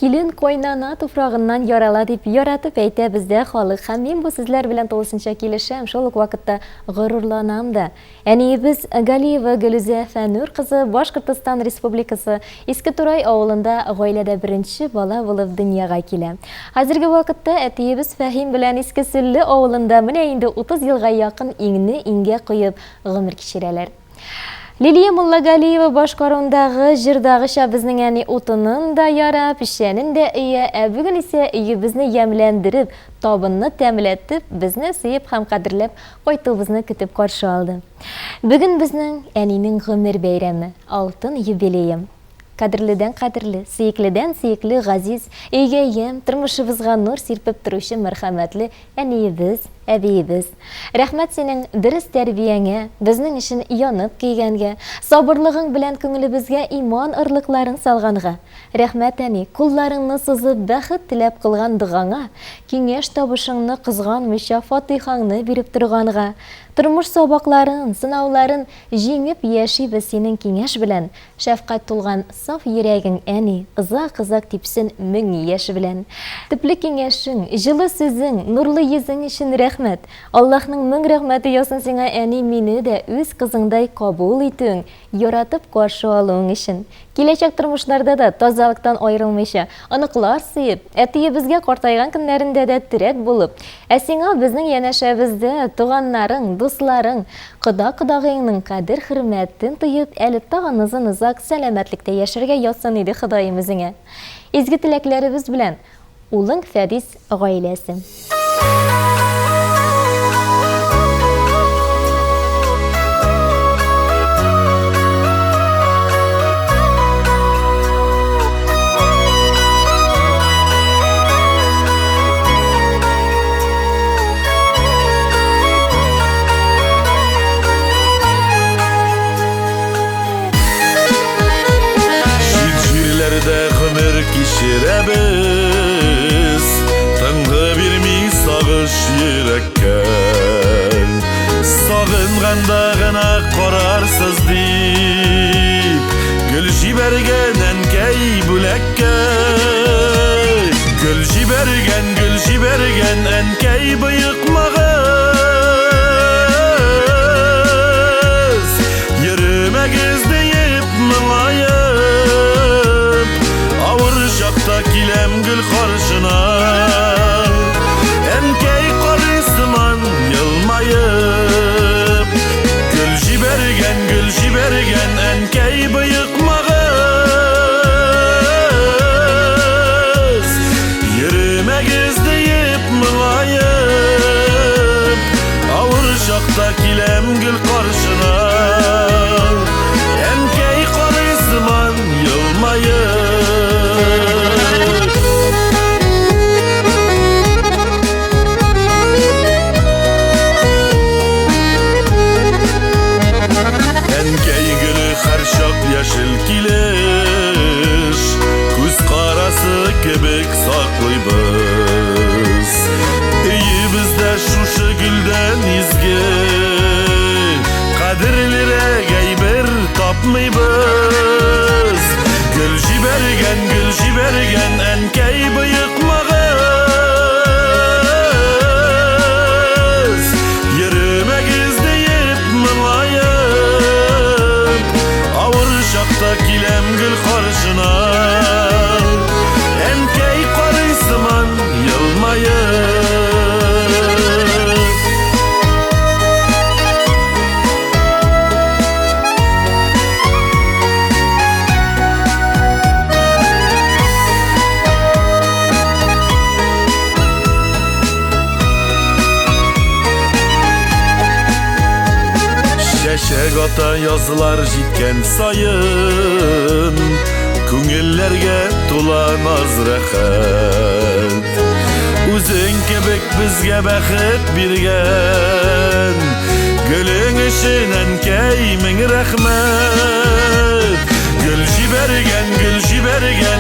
Килен кайнана туфрагыннан ярала дип яратып әйтә бездә халык һәм мин бу сүзләр белән тулысынча килешәм, шул ук вакытта горурланам да. Әниебез Галиева Гөлүзә Фәнүр кызы Башкортостан Республикасы Иске Турай авылында гаиләдә беренче бала булып дөньяга килә. Хәзерге вакытта әтиебез Фәһим белән Иске Сөлле авылында менә инде 30 елга якын иңне иңгә куеп гомер кичерәләр. Лилия Муллагалиева башкаруындагы җырдагыча безнең әни утынын да яра, печәнен дә өя, ә бүген исә өебезне ямьләндереп, табынны тәмләтеп, безне сөеп һәм кадерләп кайтуыбызны көтеп каршы алды. Бүген безнең әнинең гомер бәйрәме, алтын юбилее. Кадерледән кадерле, сөекледән сөекле газиз, өйгә ямь, тормышыбызга нур сирпеп торучы мәрхәмәтле әниебез, әбиебез. Рәхмәт синең дөрес тәрбияңә, безнең өчен янып көйгәнгә, сабырлыгың белән күңелебезгә иман орлыкларын салганга. Рәхмәт, әни, кулларыңны сузып бәхет теләп кылган догаңа, киңәш-табышыңны кызганмыйча фатыйхаңны биреп торганга. Тормыш сабакларын, сынауларын җиңеп яшибез синең киңәш белән, Шәфкать тулган саф йөрәгең, әни, озак-озак типсен мең яшь белән. Төпле киңәшең, җылы сүзең, нурлы йөзең өчен рәхмәт. Аллаһның мең рәхмәте яусын сиңа, әни, мине дә үз кызыңдай кабул итүең, яратып каршы алуың өчен. Киләчәк тормышларда да тазалыктан аерылмыйча, оныклар сөеп, әтиебезгә картайган көннәрендә дә терәк булып, ә сиңа безнең янәшәбездә туганнарың, дусларың, Кода-кодагыеңның кадер-хөрмәтен тоеп, әле тагын озын-озак сәламәтлектә яшәргә язсын иде Ходаем үзеңә. Изге теләкләребез белән, улың Фәдис гаиләсе. Чит җирләрдә гомер кичерәбез, Тынгы бирми сагыш йөрәккә. Сагынганда гына карарсыз дип, Гөл җибәргән әнкәй бүләккә. Гөл җибәргән, гөл җибәргән әнкәй боекмагыз. Йөрмәгез диеп моңаеп, авыр чакта киләм гөл каршына. Әнкәй карый сыман елмаеп. Гөл җибәргән, гөл җибәргән әнкәй боекмагыз. Йөрмәгез диеп моңаеп, авыр чакта киләм гел каршына. Әнкәй карый сыман елмаеп. Әнкәй гөле һәрчак яшел килеш, Күз карасы кебек саклыйбыз. Өебездә шушы гөлдән изге, Кадерлерәк әйбер тапмыйбыз. Гөл җибәргән, гөл җибәргән әнкәй боекмагыз. Йөрмәгез диеп моңаеп, авыр чакта киләм гел каршына. Әнкәй карый сыман елмаеп. Чәчәк ата язлар җиткән саен, Күңелләргә тула наз рәхәт. Үзең кебек безгә бәхет биргән Гөлең өчен, әнкәй, мең рәхмәт. Гөл җибәргән, гөл җибәргән